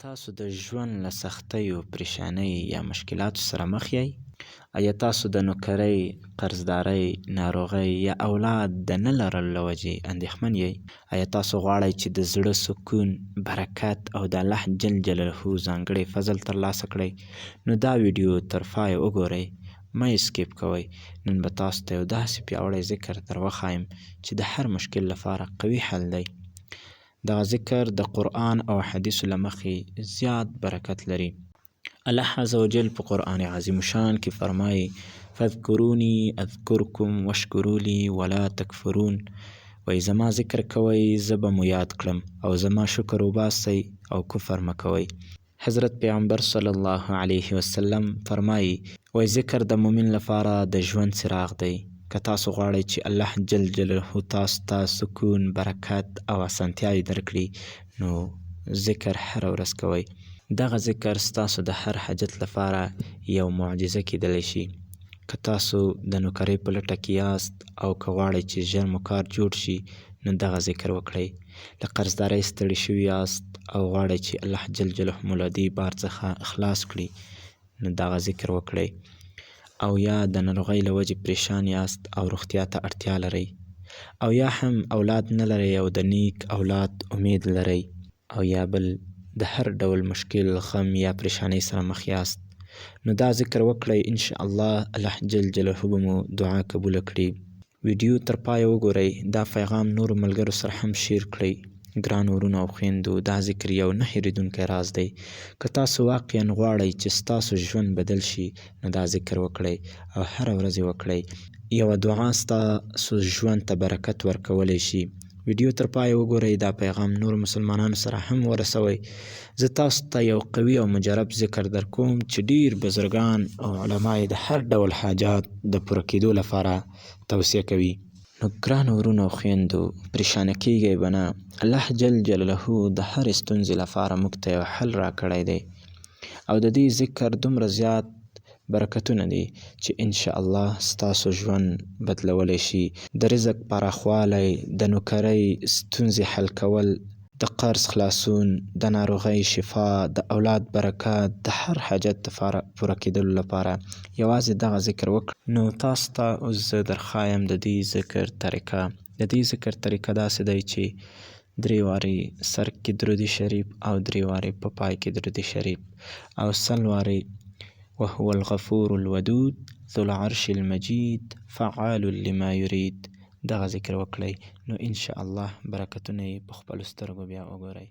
تاسو د ژوند له سختیو، پریشانۍ یا مشکلاتو سره مخ یئ؟ ایا تاسو د نوکرۍ، قرضدارۍ، ناروغۍ یا اولاد د نه لرلو له وجې اندېښمن یئ؟ ایا تاسو غواړئ چې د زړه سکون، برکت او د الله جل جلاله ځانګړی فضل ترلاسه کړئ؟ نو دا ویډیو تر پایه وګورئ، مه یې سکیپ کوئ. نن به تاسو ته یو داسې پیاوړی ذکر در وښایم چې د هر مشکل لپاره قوي حل دی. دغه ذکر د قرآن او حدیثو له مخې زیات برکت لري. الله عزوجل په قرآن عظیم شان کې فرمایي: فاذکروني اذکرکم واشکروا لي ولا تکفرون. وایي زما ذکر کوئ، زه به مو یاد کړم، او زما شکر وباسئ او کفر مه کوئ. حضرت پیغمبر صلی الله علیه وسلم فرمایي، وایي ذکر د مؤمن لپاره د ژوند څراغ دی. که تاسو غواړئ چې الله جل جلاله تاسو ته سکون، برکت او اسانتیاوې درکړي، نو ذکر هره ورځ کوئ. دغه ذکر ستاسو د هر حاجت لپاره یو معجزه کیدلی شي. که تاسو د نوکرۍ په لټه کې یاست او که غواړئ چې ژر مو کار جوړ شي، نو دغه ذکر وکړئ. له قرضدارۍ ستړي شوي یاست او غواړئ چې الله جل جلاله مو له دې بار څخه خلاص کړي، نو دغه ذکر وکړئ. او یا د ناروغۍ له وجې پریشان یاست او روغتیا ته اړتیا لرئ، او یا هم اولاد نه لرئ او د نیک اولاد امید لرئ، او یا بل د هر ډول مشکل، غم یا پریشانۍ سره مخ یاست، نو دا ذکر وکړئ. ان شاء الله الله جل جلاله به مو دعا قبوله کړي. ویډیو تر پایه وګورئ، دا پیغام نورو ملګرو سره هم شیر کړئ. ګرانو ورونو او خویندو، دا ذکر یو نه هېرېدونکی راز دی. که تاسو واقعا غواړئ چې ستاسو ژوند بدل شي، نو دا ذکر وکړئ او هره ورځ یې وکړئ. یوه دعا ستاسو ژوند ته برکت ورکولی شي. ویډیو تر پایه وګورئ، دا پیغام نورو مسلمانانو سره هم ورسوئ. زه تاسو ته یو قوي او مجرب ذکر درکوم چې ډیر بزرګان او علما یې د هر ډول حاجات د پوره کېدو لپاره توصیه کوي. نو ګرانو ورونو او خویندو، پریشانه کیږئ به نه. الله جل جلاله د هرې ستونزې لپاره موږ ته یو حل راکړی دی، او د دې ذکر دومره زیات برکتونه دي چې ان شاء الله ستاسو ژوند بدلولی شي. د رزق پراخوالی، د نوکرۍ ستونزې حل کول، د قرض خلاصون، د ناروغۍ شفا، د اولاد برکت، د هر حاجت د پوره کېدلو لپاره یوازې دغه ذکر وکړئ. نو تاسو ته اوس زه درښایم د دې ذکر طریقه. د دې ذکر طریقه داسې دی چې درې وارې سر کې درود شریف او درې وارې په پای کې درود شریف او 100 وارې وهو الغفور الودود ذو العرش المجید فعال لما یرید دغه ذکر وکړئ. نو ان شاء الله برکتونه یې په خپلو سترګو بیا وګورئ.